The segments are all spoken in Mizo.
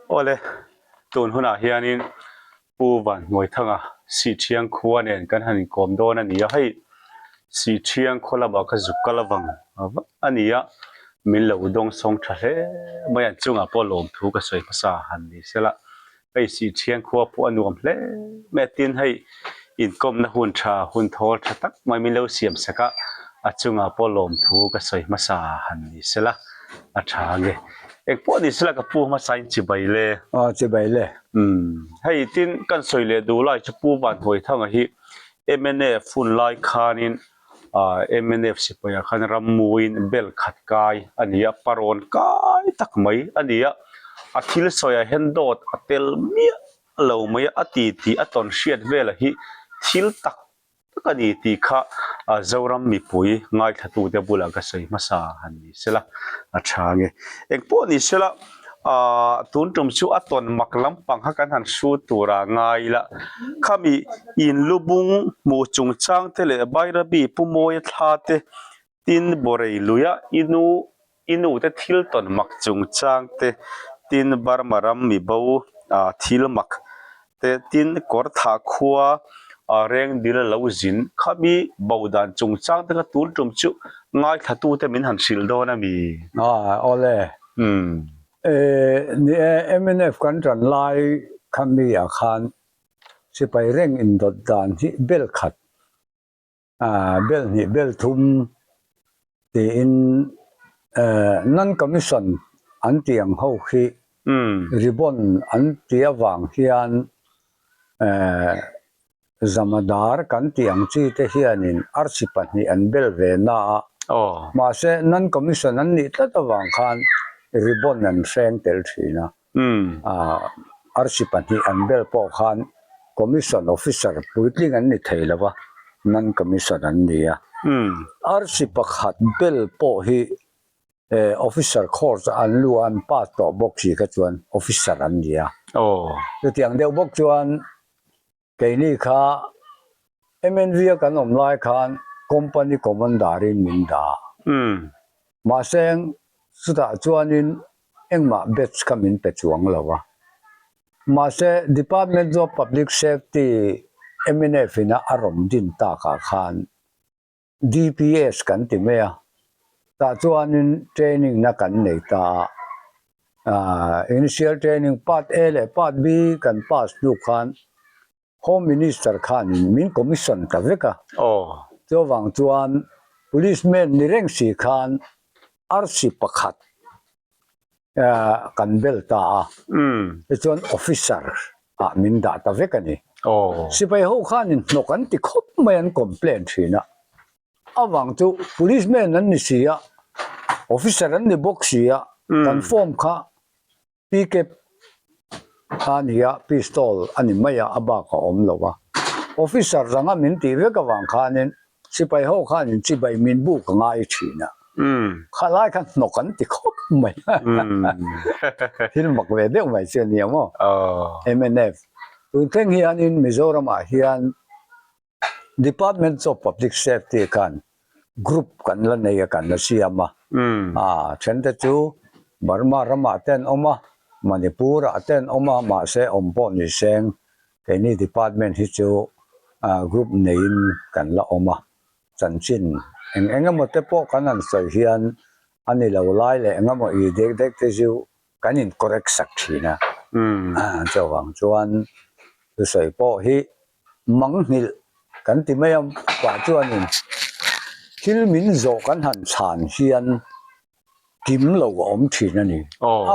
Awle, tun hunah hianin Pu Vanhnuaithanga Sihthiang khua nen kan han inkawm dawn a ni a, hei Sihthiang khaw lamah ka zuk kal avang a ni a, min lo dawngsawng tha hle mai a, chungah pawh lawmthu ka sawi hmasa han ni sela. Hei Sihthiang khua pawh a nuam hle mai a, tin hei inkawmna hun tha, hun thawl tha tak mai min lo siam sak a, a chungah pawh lawmthu ka sawi hmasa han ni sela a tha ange. Engpawh ni sela ka pu hmasa in chibai le. Aw chibai le. Umm hei tin kan sawi leh duh lai chu Pu Vanhnuaithanga hi mnf hun lai khanin ah mnf sipaia khan rammuiin bel khat kai a ni a, parawn kai tak mai a ni a, a thil sawiah hian dawt a tel miah lo mai a, a ti tih a tawn hriat velah hi thil tak tak a ni tih kha Zoram mipui ngaithlatute bulah ka sawi hmasa han ni sela a tha nge. Engpawh ni sela ah tun tum chu a tawn mak lampang kha kan han hrut tur ah ngai ila khami in lubung hmuh chungchang te leh Bairabi Pu Mawia thla te Tin, Borei luia i nu i nute thil tawn mak chungchang te, tin, Burma ram mi bo thil mak te, tin, Kawrthah khua rengdil a lo zin khami bo dan chungchang te kha tun tum chu ngaithlatute min han hrilh dawn a mi? Awle. Ni e, mnf kan tan lai khami ah khan sipai reng indawt dan hi bel khat Bel hnih bel thum tiin non commission an tih ang ho khi ribbon an tih avang hian zamadar kan tih ang chi te hianin arsi pahnih an bel ve na a, mahse non commission an nih tlat avang khan ribbon an hreng tel thin a. Arsi pahnih an bel pawh khan Commission Officer puitling an ni thei lo va, Non Commission an ni a. Arsi pakhat bel pawh hi Officer course an lu a, an pass tawh bawk si kha chuan Officer an ni a. Chutiang deuh bawk chuan Keini kha MNV a kan awm lai khan company commander in min dah. Mahse chutah chuanin engmah batch kha min pe chuang lo a. Mahse Department of Public Safety mnf ina a rawn din takah khan DPS kan ti mai a, tah chuanin training na kan nei ta a, aah initial training part A leh part B kan pass hnu khan Home Minister khanin min commission ta vek a, chuvang chuan policeman ni reng si khan arsi pakhat kan bel ta a, tichuan officer ah min dah ta vek a ni. Sipai ho khanin hnawk an ti khawp mai an complain thin a, avang chu policeman an ni si a, officer an ni bawk si a, kan form kha Pickup a ni a, pistol a ni mai a, a bak a awm lo a. Officer ranga min tih vek avang khanin sipai ho khanin chibai min buk a ngai thin a. Kha lai kha hnawk an ti khawp mai. Thil mak ve deuh mai chu a nia maw? Mnf. Tun thleng hianin Mizoramah hian Department of Public Safety khan group kan la nei a kan la siam a, a then te chu Burma ramah te an awm a, Manipur ah te an awm a, mahse awm pawh ni seng keini department hi chu group neiin kan la awm a, chanchin eng eng emaw te pawh kan han sawi hian a ni lo lai leh eng emaw i dek dek te chu kan in correct sak thin a, chuvang chuan thusawi pawh hi Mangnghilh kan ti mai a, pah chuanin thil min zawh kan han chhan hian kim lo a awm thin a ni.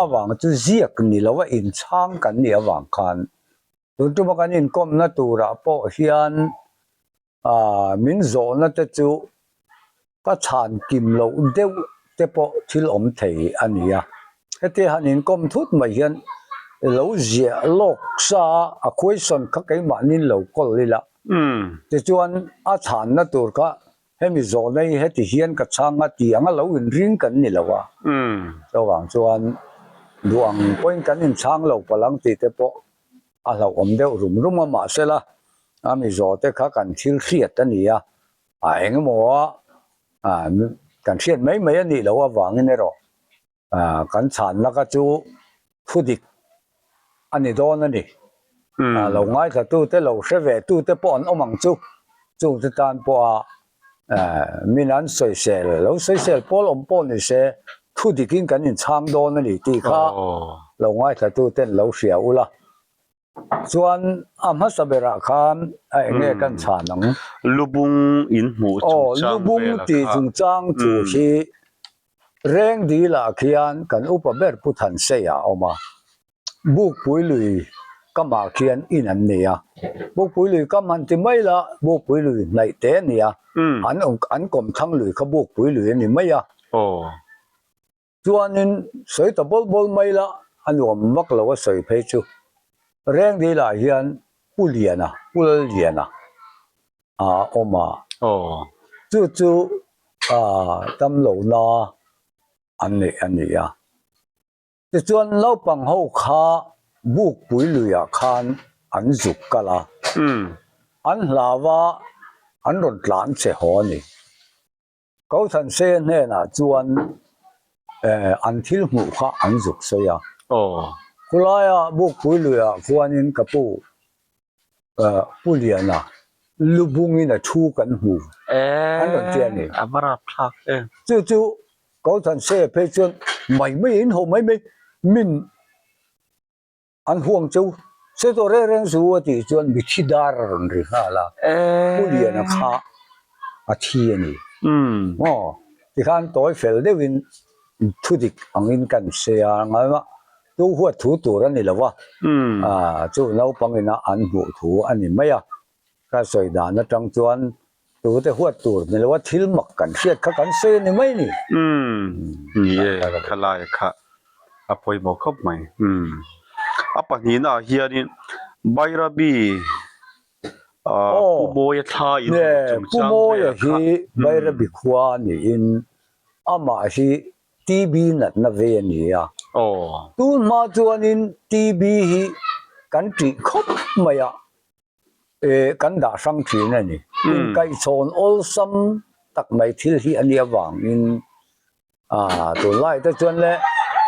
Avang chu ziak ni lo a inchhang kan nih avang khan tun tuma kan inkawmna turah pawh hian min zawhna te chu Ka chhan kim loh deuh te pawh thil awm thei a ni a, hetia han inkawm thut mai hian lo ziah lawk sa a, a question kha keimahniin lo kawl ila, tichuan a chhanna tur kha hemi zawhna hi heti hian ka chhang a tih anga lo inring kan ni lo a, chuvang chuan duh ang pawhin kan inchhang lo palh ang tih te pawh a hlauhawm deuh rum rum a, mahsela a mi zawh te kha kan thil hriat a ni a. A engemaw a kan hriat mai mai a nih loh avangin erawh kan chhanna kha chu thu dik a ni dawn a ni. Lo ngaithlatute, lo hre ve tute pawh an awm ang chu. Chungte tan pawha min an sawisel, lo sawisel pawl awm pawh ni se, thu dikin kan inchhang dawn a ni tih kha lo ngaithlatuten lo hria ula. Chuan a hmasa berah khan a eng nge kan chhan ang? Lubung in hmuh chungchang Aw, lubung tih chungchang thu hi Rengdilah khian kan upa ber Pu Thanseia a awm a. Bukpui lui kamah khian in an nei a. Bukpui lui kam han ti mai la, Bukpui lui hnaih te a ni a. An an kawmthlang lui kha Bukpui lui a ni mai a. Chuanin sawi ta bawl bawl mai la, a nuam vak lo a sawi phei chu. Rengdilah hian Pu Liana, Pu Lalliana a awm a. Chu chu damlohna an neih a ni a. Tichuan naupang ho kha Bukpui luiah khan an zuk kal a, an hlau a, an rawn tlan che haw a ni. Kothanse hnenah chuan an thil hmuh kha an zuk sawi a. Khulaia Bukpui luiah khuanin ka pu Pu Liana lubungin a thu kan hmu an rawn ti a ni. Chu chu Kothanse phei chuan mai mai in ho mai mai min An huang chu se tawh reng reng chu a tih chuan mithi dar a rawn ri nghal a, Pu Liana kha a thi a ni. Maw? Tikhan tawi fel deuhin thudik angin kan se a, ngaimah tu huat thu tur a ni lo va, chu naupangina an hmuh thu a ni mai a. Ka sawi dan atang chuan tute huat tur ni lo a, thil mak kan hriat kha kan sawi a ni mai ni. Umm ni e, khalai kha a pawimawh khawp mai. Umm a pahnihna ah hianin Bairabi ah Pu Mawia thla in hmuh chungchang Pu Mawia hi Bairabi khua niin amah hi TB natna ve a ni a. Tun hma chuanin TB hi kan ṭih khawp mai a. kan dah hrang thin a ni. Inkaihchhawn awlsam tak mai thil hi a nih avangin tunlai te chuan le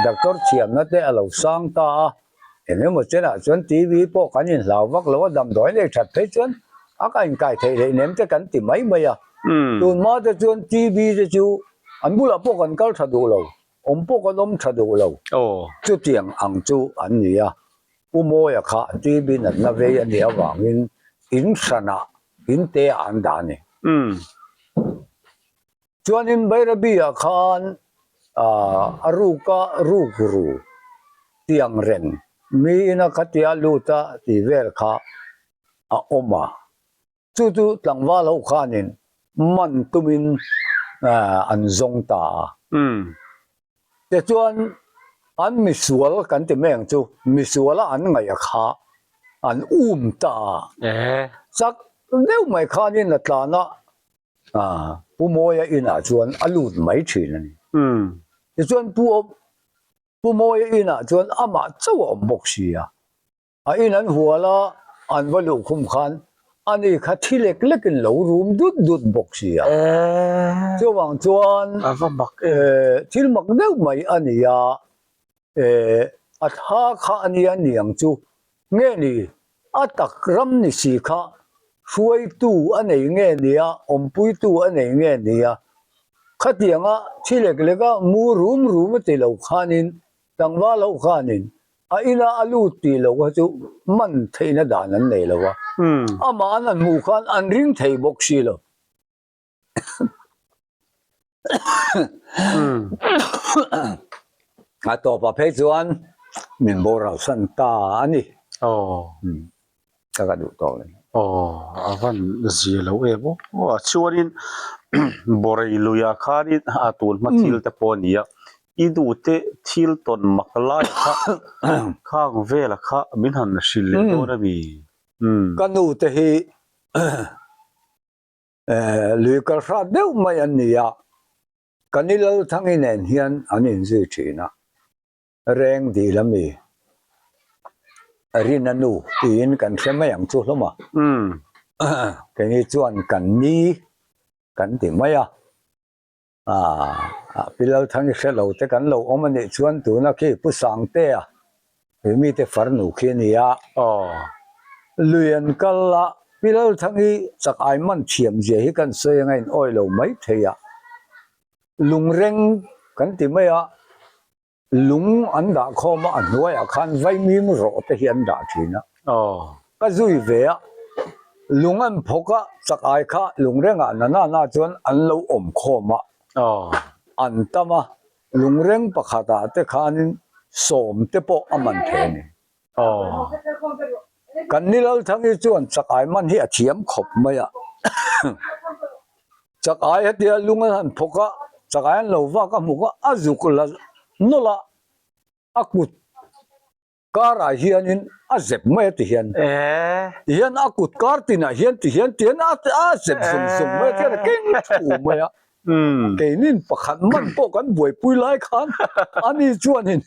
doctor thiamna te a lo sang ta a, eng emaw chenah chuan TV pawh kan inhlau vak lo a, damdawi nei that phei chuan a ka inkai theih hleih nem te kan ti mai mai a. Tunhma te chuan TV te chu an bulah pawh kan kal tha duh lo, awm pawh kan awm tha duh lo. Chutiang ang chu an ni a. Pu Mawia kha TB natna vei a nih avangin in hranah in te ah an dah a ni. Chuanin Bairabi-ah khan a ruka rukru tiang reng miin a khatia lut a tih vel kha a awm a. Chu chu tlangval ho khanin man tumin an zawng ta a. Tichuan an misual kan ti mai ang chu, misuala an ngaih a kha an um ta a. Chak deuh mai khanin a tlan a, Pu Mawia inah chuan a lut mai thin a ni. Tichuan Pu Mawia inah chuan amah chauh a awm bawk si a. A in an hual a, an va luh khum khan ani kha thi lek lek in lo rum dut dut bawk si a. Chuvang chuan thil mak deuh mai a ni a, a thla kha a nia niang chu nge ni a tak ram ni si kha hruaitu a nei nge nia, awmpuitu a nei nge nia, khatianga thi lek lek a mu rum rum a ti lo khanin tlangval ho khanin A ina a lut tih loh kha chu man theihna dan an nei lo a, amah an han hmuh khan an ring thei bawk si lo. A tawpah phei chuan min boral san ta a ni. Ka ka duh tawk lo. Aw a van zia lo em aw a chuanin Borei luiah khanin a tun hma thil te pawh a ni a i duhte thil tawn mak lai kha khang vela kha min han hrilh leh dawn a mi. Ka nu te hi lui kal hrat deuh mai an ni a, ka ni Lalthangi nen hian an inzui thin a. Reng dil a mi? Rina nu tiin kan hre mai ang chu hlawm a. Keini chuan kan ni kan ti mai a. Aa Pi Lalthangi hre lo te kan lo awm a nih chuan tuna khi Pu Sangtea. Mite farnu khi a ni a. Lui an kal a, Pi Lalthangi chak ai man thiam zia hi kan sawi anga in awi lo mai thei a. Lungreng kan ti mai a, lung an dah khawm a, a hnuaiah khan vaimim rawh te hi an dah thin a. Ka zui ve a, lung an phawk a, chak ai kha lungrengah na na na chuan an lo awm khawm a, an tam a, Lungreng pakhatah te khanin sawm te pawh a man thei a ni. Kan ni Lalthangi chuan chak ai man hi a thiam khawp mai a. Chak ai hetia lung an han phawk a, chak ai an lo vak a hmuk a, a zuk la nawlh a, a kut Karah hianin a zep mai a ti hian. Ti hian a kut kar tinah hian ti hian ti hian a zep zung zung mai a ti hian a keng thu mai a. Keinin pakhat man pawh kan buaipui lai khan ani chuanin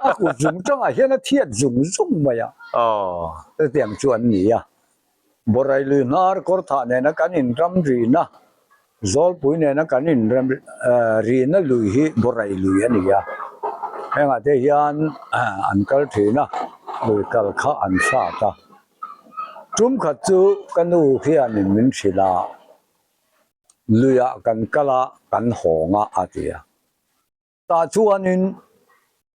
a kut zung tangah hian a thiat zung zung mai a. Chutiang chu an ni a. Borai lui hnar kawr thah nena kan inram rihna, Zawlpui nena kan inram rihna lui hi Borai lui a ni a. Hengah te hian an kal thin a, lui kal kha an hrat a. Tum khat chu ka nu hianin min hrilh a, luiah kan kal a, kan hawng a, a ti a. Tah chuanin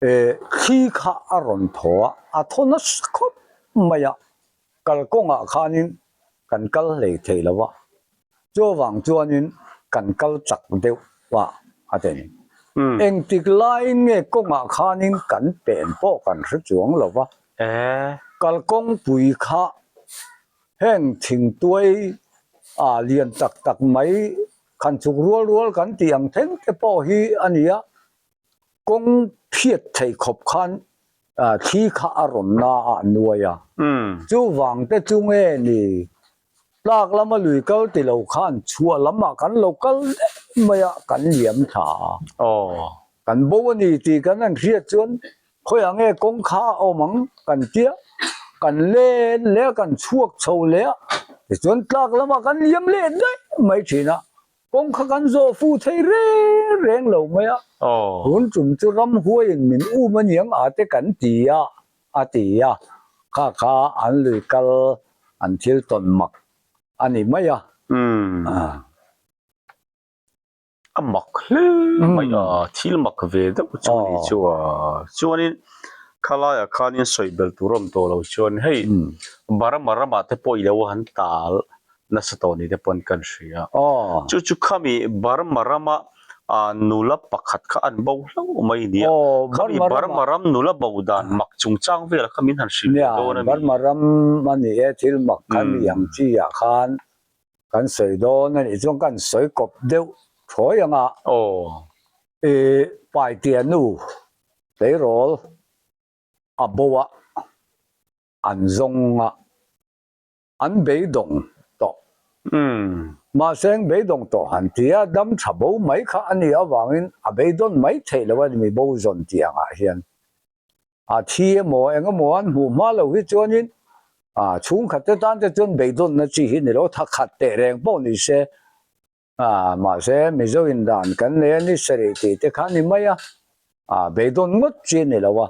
thli kha a rawn thaw a, a thaw nasa khawp mai a, kalkawngah khanin kan kal hlei thei lo a, chuvang chuanin kan kal chak deuh a a ti ni. Engtik laiin nge kawngah khanin kan pen pawh kan hre chuang lo va, kalkawngpui kha heng thingtuai ah lian tak tak mai Khan chuk rual rual kan tih ang thleng te pawh hi a ni a, kawng phiat thei khawp khan thli kha a rawn na a nuai a. Chuvang te chu nge ni tlak lama lui kal ti lo khan chhuah lamah kan lo kal daih mai a, kan liam thla a. Kan bo a ni tih kan han hriat chuan khawiah nge kawng kha a awm ang kan tia, kan len leh a, kan chhuak chho leh a, tichuan tlak lamah kan liam leh daih mai thin a, kawng kha kan zawh fu thei reng reng lo mai a, tun tum chu ramhuaiin min um a niang a te kan ti a, a ti a, kha kha an lui kal an thil tawn mak a ni mai a. A mak hle mai a, thil mak ve deuh chu a ni chu a. Chuanin khalaiah khanin sawi belh tur a awm tawh lo chuan hei Burma ramah te pawh i lo han tal nasa tawh ni te pawn kan hria. Chu chu khami Burma rama nula pakhat kha an bo hlauh mai nia. Khami Burma ram nula bo dan mak chungchang velah kha min han hrilh leh dawn a mi. Burma ram a ni e thil mak kha mi ang chi ah khan Kan sawi dawn a nih chuan kan sawi kawp deuh thawi ang a. Aw. I Paitia nu tleirawl a bo a, an zawng a, an beidawng tawh. Umm. Mahse eng beidawng tawh han ti a, dam tha bo mai kha a nih avangin a beidawn mai theih loh a ni mi bo zawn tih angah hian. A thi emaw eng emaw an hmuh hma lo hi chuanin a chhungkhat te tan te chuan beidawnna chi hi ni lo, tha khat teh reng pawh ni se a mahse Mizo in dan kan nei a ni sarih tih te kha a ni mai a, a beidawn ngawt chi a ni lo a,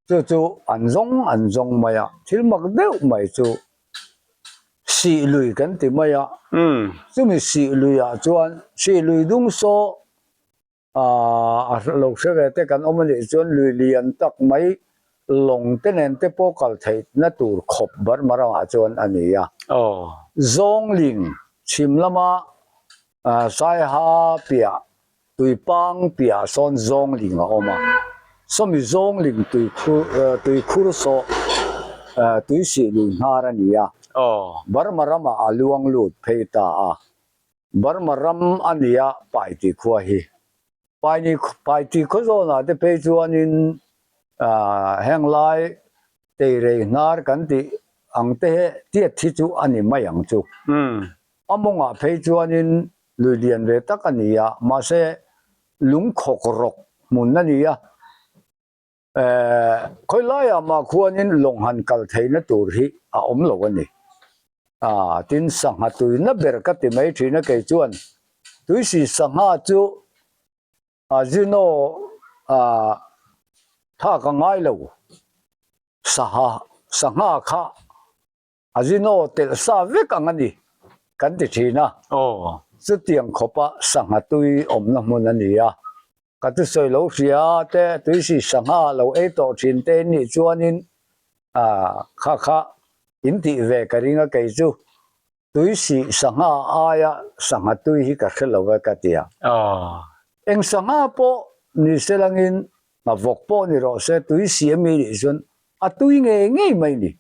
chu chu an zawng an zawng mai a, thil mak deuh mai chu sih lui kan ti mai a, chumi sih luiah chuan sih lui dung saw A lo hre ve te kan awm a nih chuan lui lian tak mai lawng te nen te pawh kal theihna tur khawp Burma ramah chuan a ni a. Zawngling chhim lama Saiha piah Tuipang piah sawn Zawngling a awm a. Sawmi Zawngling tuikhur saw tuisih lui hnar a ni a. Burma ramah a luang lut phei ta a. Burma ram a ni a Paiti khua hi. Paini Paiti khaw zawnah te phei chuanin heng lai teirei hnar kan tih ang te he tiat hi chu a ni mai ang chu. A mawngah phei chuanin lui lian ve tak a ni a, mahse lungkhawk rawk hmun a ni a. Khawi laiah mah khuanin lawng han kal theihna tur hi a awm lo a ni. Tin, sangha tuina ber ka ti mai thin a kei chuan tuisi sangha chu Zino tha ka ngai lo. Saha sangha kha a zino telh sa vek ang a ni kan ti thin a. Chutiang khawpa sangha tui awmna hmun a ni a. Ka thusawi lo hria te tuisi sangha lo ei tawh thin te in nih chuanin kha kha in tih ve ka ring a kei chu Tuisi sangha aia sangha tui hi ka hre lo e ka ti a. Eng sangha pawh ni se langin nghavawk pawh ni rawh se tuisi a mi nih chuan a tui ngei ngei mai ni,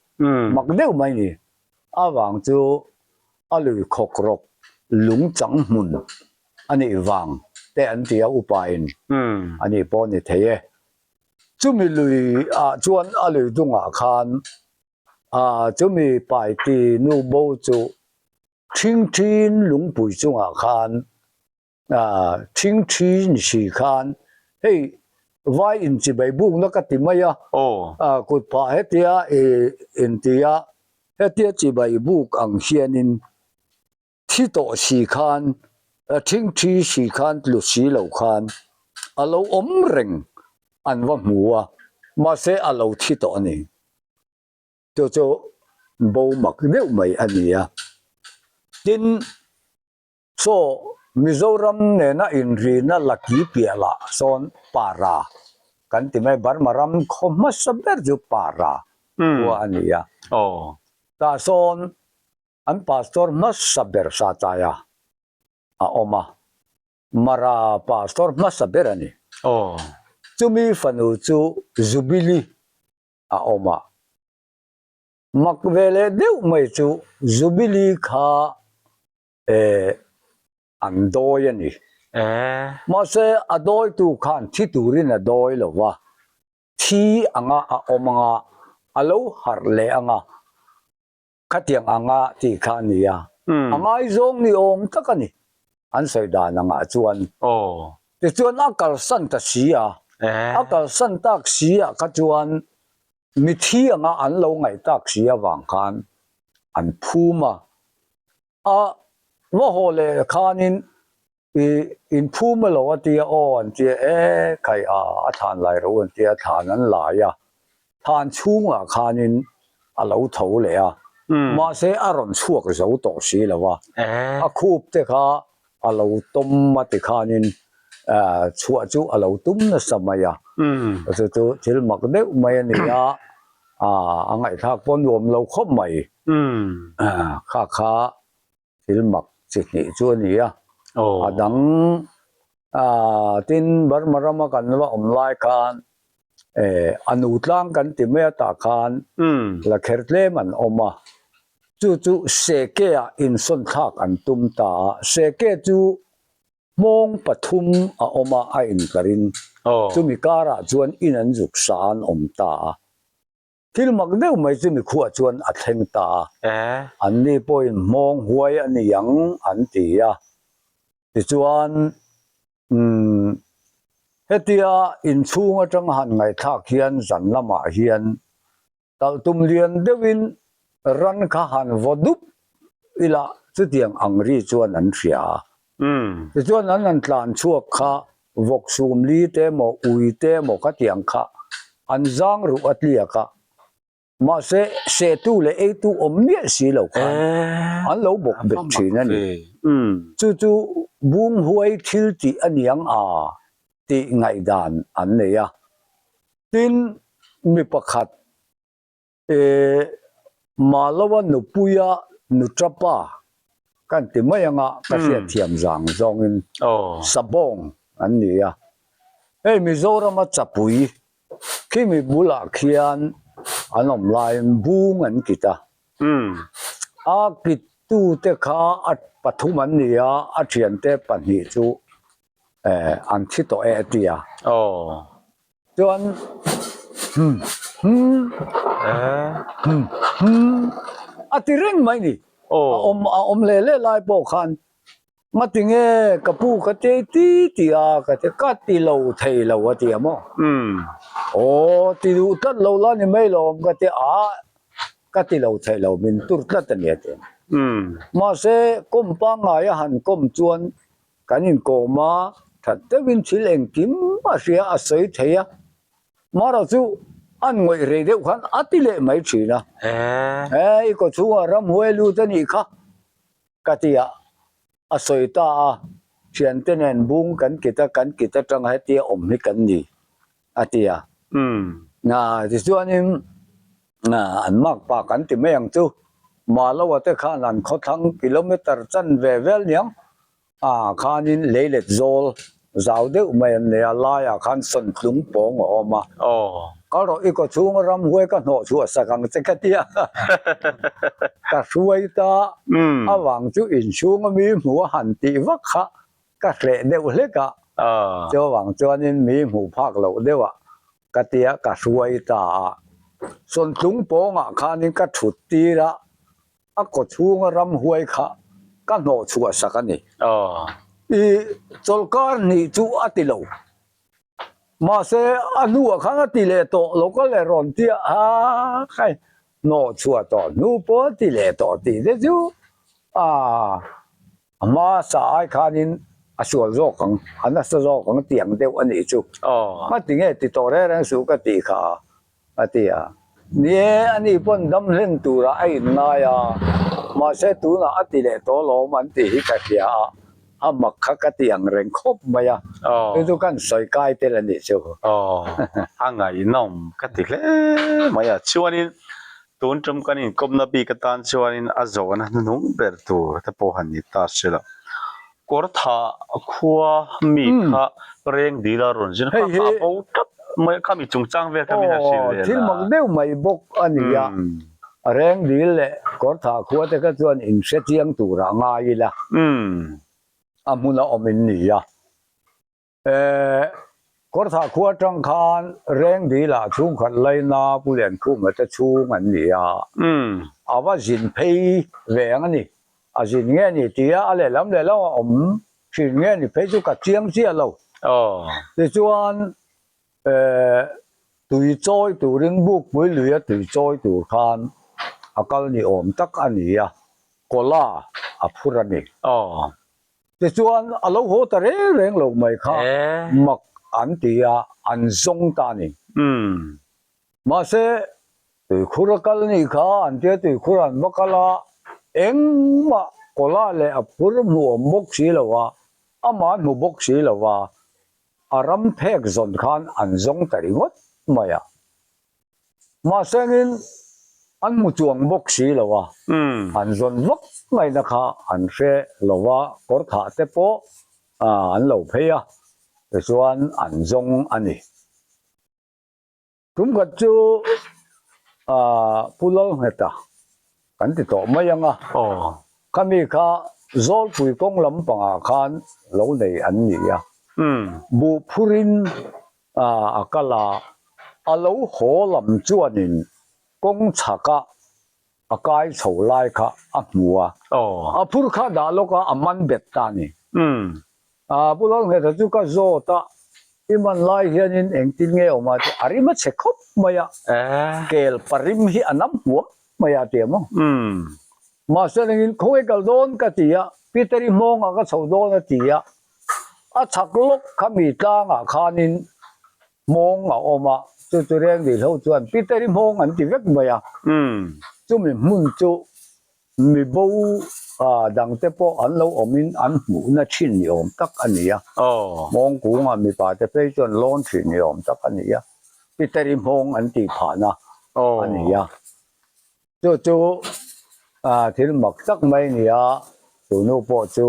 mak deuh mai ni. Avang chu a lui khawk rawk lung chang hmun a nih vang te an ti a upa in a nih pawh ni thei e. Chumi lui ah chuan a lui dungah khan A chumi paiti nu bo chu ṭhingṭhin lungpui chungah khan ṭhingṭhi ni si khan hei vai inchibai bukna ka ti mai a, kut phah hetia intia hetia chibai buk ang hianin thi tawh si khan ṭhingṭhi si khan tlu si lo khan a lo awm reng an va hmu a, mahse a lo thi tawh a ni. Chu chu bo mak deuh mai a ni a. Tin, saw Mizoram nena inrina Laki piah lah sawn Para kan ti mai, Burma ram khaw hmasa ber chu Para khua a ni a. Tah sawn An pastor hmasa ber Sachaia a awm a, Mara pastor hmasa ber a ni. Chumi fanu chu Jubili a awm a. Mak ve leh deuh mai chu Jubili kha an dawi a ni. Mahse a dawitu khan thi turin a dawi lo va, thi anga a awm anga a lo harh leh anga. Khatiang anga tih kha a ni a, a ngaizawng ni awm tak a ni, an sawi dan angah chuan. Tichuan a kalsan ta si a, a kalsan tak si ah kha chuan mithi anga an lo ngaih tak si avang khan an phum a, a va haw leh khanin I inphum elo a tia aw an tia e khai a a thlan lai ro an tia thlan an lai a thlan chhungah khanin a lo tho leh a mahse a rawn chhuak zo tawh si lo a a khup te kha a lo tawm a ti khanin chhuah chu a lo tum nasa mai a chu chu thil mak deuh mai a ni a a ngaihthlak pawh nuam lo khawp mai kha kha Thil mak chi hnih chu a ni a, a dang tin Burma rama kan va awm lai khan a nu tlang kan ti mai a tah khan la kher tlem an awm a, chu chu seke ah insawn thlak an tum ta a, seke chu hmawng pathum a awm a a inkarin chumi karah chuan in an zuk sa an awm ta a. Thil mak deuh mai chu mikhuah chuan a thleng ta a, anni pawhin hmawng huai a ni ang an ti a. Tichuan, umm, hetia inchhung atang han ngaihthlak hian zan lamah hian talhtum lian deuhin ran kha han vaw dup ila chutiang ang ri chuan an hria a. Tichuan an han tlan chhuak kha vawk sumli te emaw ui te emaw ka ti ang kha an zang ruh a tliak a, mahse sehtu leh eitu awm miah si lo khan an lo bawk bet thin a ni. Chu chu bung huai thil tih a niang a tih ngaihdan an nei a. Tin, mi pakhat E, Maloa nupuia nuṭapa kan ti mai anga ka hriatthiam zang zawngin Sabawng an ni a. Hei Mizorama chapui khimi bulah khian an awm laiin bung an kit a. A kittute kha a pathum an ni a, a thiante pahnih chu an thi tawh e a ti a. Chuan hum hum hum hum a ti reng mai ni. A awm a awm hle hle lai pawh khan ngati nge ka pu ka ti ti ti a ka ti ka ti lo thei lo a ti a maw. Aw ti duh tlat lo la ni mai lawm ka ti a ka ti lo thei lo min tur tlat a ni a ti. Mahse kawm pangngai a han kawm chuan Kan inkawm a, that deuhin thil engkim a hria a sawi thei a. Mara chu An ngawih rei deuh khan a ti leh mai thin a. He i kaw chhungah ramhuai lut a nih kha ka ti a, a sawi ta a, thiante nen bung kan kit a, kan kit atanga hetia awm hi kan ni a ti a. Tichuanin an makpa kan ti mai ang chu, Maloa te khan an khawthlang kilometer chanve vel niang Ah khanin leilet zawl zau deuh mai an nei a, laiah khan sawntlung pawng a awm a. Kal rawh i kaw chhunga ramhuai ka hnawh chhuah sak ang che ka ti a, ka hruai ta avang chu inchhunga mi hmu a han tih vak kha ka hreh deuh hlek a, chuvang chuanin mi hmuh phak loh deuh ah ka ti a, ka hruai ta a. Sawntlung pawngah khanin ka thut tir a, A kaw chhunga ramhuai kha ka hnawh chhuah sak a ni. I chawlhkar hnih chu a ti lo. Mahse, a hnuah khan a ti leh tawh lo ka leh rawn tia a khai hnawh chhuah tawh hnu pawh a ti leh tawh tih te chu a hmasa ai khanin a sual zawk ang, a nasa zawk ang tih ang deuh a nih chu. A ti nge ti tawh reng reng suh ka tih kha. A ti a. Ni e, ani pawn dam hlen turah a inngai a, mahse tunah a ti leh tawh lawm an tih hi ka hria a, a mak kha ka ti ang reng khawp mai a, chu chu kan sawi kai tel a nih chu. Aw, a ngaihnawm ka ti hle mai a, chuanin tun tum kan inkawmna bik atan chuanin a zawhna hnuhnung ber tur te pawh han ni ta se la. Kawrtha khua mi kha reng dil a rawn zin kha kha a bo tlat mai a, khami chungchang vel kha min han hrilh leh la. Thil mak deuh mai bawk a ni a, reng dil leh Kawrtha khua te kha chuan in hre chiang turah ngai ila, a hmun a awm in ni a. Eh, Kawrthah khua atang khan Rengdila chhungkhat laina Pu Liankhuma te chhung an ni a, a va zin phei ve ang a ni. A zin nge ni tia a lehlam lehlam a awm thin nge ni phei chu ka chiang chiah lo. Tichuan, eh, tui chawi turin Bukpui luia tui chawi tur khan a kal ni awm tak a ni a, Kawla a phur a ni. Tichuan, a lo haw ta reng reng lo mai kha mak an ti a, an zawng ta a ni. Mahse, tuikhur a kal nih kha an tia tuikhur an va kal a, engmah kawla leh a phur hmu awm bawk si lo a, amah an hmu bawk si lo a, a ram phek zawn khan an zawng ta ringawt mai a. Mahsengin an hmu chuang bawk si lo a, an zawn vak ngaihna kha an hre lo va, kawr thah te pawh an lo phei a, tichuan an zawng a ni. Tumkhat chu Pu Lalngheta kan ti tawh mai ang a, khami kha Zawlpui kawng lampangah khan lo nei an ni a, buh phurin a kal a, a lo haw lam chuanin kawng chhaka a kai chho lai kha a hmu a, a phur kha dah lawk a, a man bet ta a ni. Pu Lalngheta chu ka zawt a, i man lai hianin engtin nge awm a tih a rim a chhe khawp mai a, kel parim hi a nam huam mai a ti a maw? Mahse nangin khawnge kal dawn ka ti a, Peter-i hmawngah ka chho dawn a ti a, a chhak lawk kha mi tlangah khanin hmawng a awm a, chu chu Rengdil ho chuan Peter-i hmawng an ti vek mai a, chumi hmun chu mi bo dangte pawh an lo awmin an hmuhna thin ni awm tak a ni a, hmawng kungah mipa te phei chuan lawn thin ni awm tak a ni a, Peter-i hmawng an tih phahna a ni a. Chu chu thil mak tak mai a ni a, chu nu pawh chu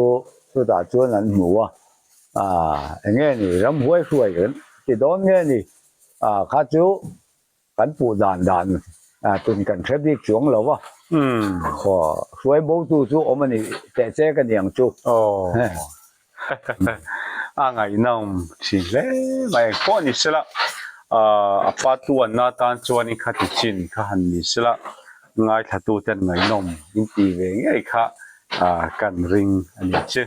chutah chuan an hmu a, eng nge ni ramhuai hruai kan ti dawn nge ni, kha chu kan puh dan dan tun kan hre bik chuang lo va, hruai bo tu chu awm a ni teh che ka ni ang chu. A ngaihnawm thin hle mai eng pawh ni sela a pa tuanna atan chuanin kha ti chin kha han ni sela ngaithla tuten ngaihnawm in ti ve ngei kha kan ring a ni che.